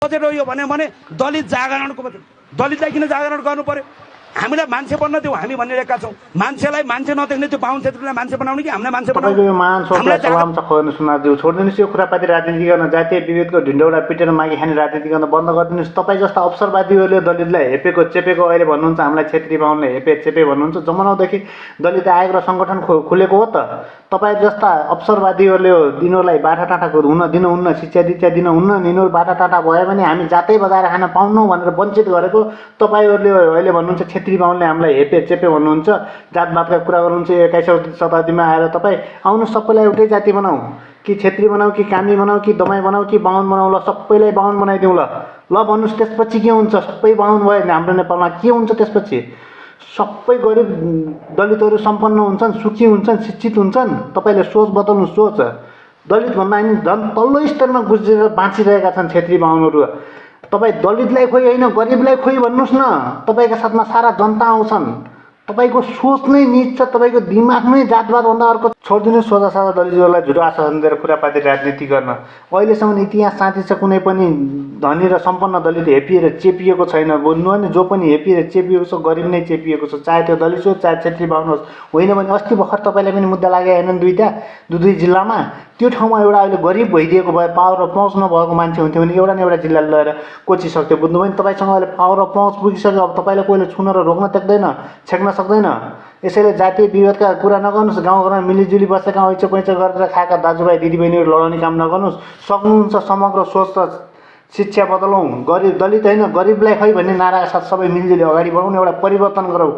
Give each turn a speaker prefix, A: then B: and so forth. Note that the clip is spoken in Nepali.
A: बजेट हो यो भने दलित जागरणको दलितलाई किन जागरण गर्नु पर्यो? हामीलाई मान्छे बन्न दिउँ हामी भनिरहेका छौँ। मान्छेलाई मान्छे नदेख्ने त्यो बाहुन क्षेत्रलाई मान्छे बनाउने कि हामीले मान्छे बनाउने?
B: यो महान सोचलाई सलाम छ खोर्नु सुनाज्यू, छोडिदिनुहोस् यो खुरापाती राजनीति गर्न, जातीय विभेदको ढिन्डौरा पिटेर मागी खाने राजनीति गर्न बन्द गरिदिनुहोस्। तपाईँ जस्ता अवसरवादीहरूले दलितलाई हेपेको चेपेको अहिले भन्नुहुन्छ, हामीलाई क्षेत्री बाहुनले हेपे चेपे भन्नुहुन्छ। जमानादेखि दलित आयोग र सङ्गठन खुलेको हो त। तपाईँ जस्ता अवसरवादीहरूले यिनीहरूलाई बाटाटाटा हुन दिनुहुन्न, शिक्षा दीक्षा दिनुहुन्न। यिनीहरू बाटाटाटा भयो भने हामी जातै बजाएर खान पाउनौँ भनेर वञ्चित गरेको तपाईँहरूले अहिले भन्नुहुन्छ क्षेत्री बाहुनले हामीलाई हेपे चेपे भन्नुहुन्छ, जातपातका कुरा गर्नुहुन्छ। 21औं शताब्दीमा आएर तपाईँ आउनु सबैलाई एउटै जाति बनाऊ, कि क्षेत्री बनाऊ, कि कामी बनाऊ, कि दमाई बनाऊ, कि बाहुन बनाऊ, ल सबैलाई बाहुन बनाइदिउँ ल भन्नुहोस्। त्यसपछि के हुन्छ? सबै बाहुन भयो भने हाम्रो नेपालमा के हुन्छ त्यसपछि? सबै गरिब दलितहरू सम्पन्न हुन्छन्, सुखी हुन्छन्, शिक्षित हुन्छन्। तपाईँले सोच बदल्नु, सोच। दलितभन्दा नि झन् तल्लो स्तरमा गुज्रेर बाँचिरहेका छन् क्षेत्री बाहुनहरू। तपाईँ दलितलाई खोइ होइन गरिबलाई खोइ भन्नुहोस् न, तपाईँका साथमा सारा जनता आउँछन्। तपाईँको सोच नै निच छ, तपाईँको दिमाग नै जातवादभन्दा अर्को। छोडिदिनु सोझा साझा दलितहरूलाई झुटो आश्वासन दिएर खुरापाती राजनीति गर्न। अहिलेसम्म इतिहास साँची छ, कुनै पनि धनी र सम्पन्न दलित हेपिएर चेपिएको छैन। बोल्नु भने जो पनि हेपिएर चेपिएको छ गरिब नै चेपिएको छ, चाहे त्यो दलित होस् चाहे क्षेत्री बाहुन होस्। होइन भने अस्ति भर्खर तपाईँलाई पनि मुद्दा लागेका होइनन् दुई जिल्लामा? त्यो ठाउँमा एउटा अहिले गरिब भइदिएको भए, पावर र पहुँच नभएको मान्छे हुन्थ्यो भने एउटा न एउटा जिल्ला लिएर कोचिसक्थ्यो। बुझ्नुभयो नि? तपाईँसँग अहिले पावर र पहुँच पुगिसक्यो, अब तपाईँलाई कोहीले छुन र रोक्न सक्दैन, छेक्न सक्दैन। यसैले जातीय विभेदका कुरा नगर्नुहोस्। गाउँघरमा मिलिजुली बसेका ऐचो पैँचो गरेर खाएका दाजुभाइ दिदीबहिनीहरू लडाउने काम नगर्नुहोस्। सक्नुहुन्छ समग्र सोच र शिक्षा बदलौँ। गरिब दलित होइन गरिबलाई खै भन्ने नाराका साथ सबै मिलिजुली अगाडि बढौँ, एउटा परिवर्तन गरौँ।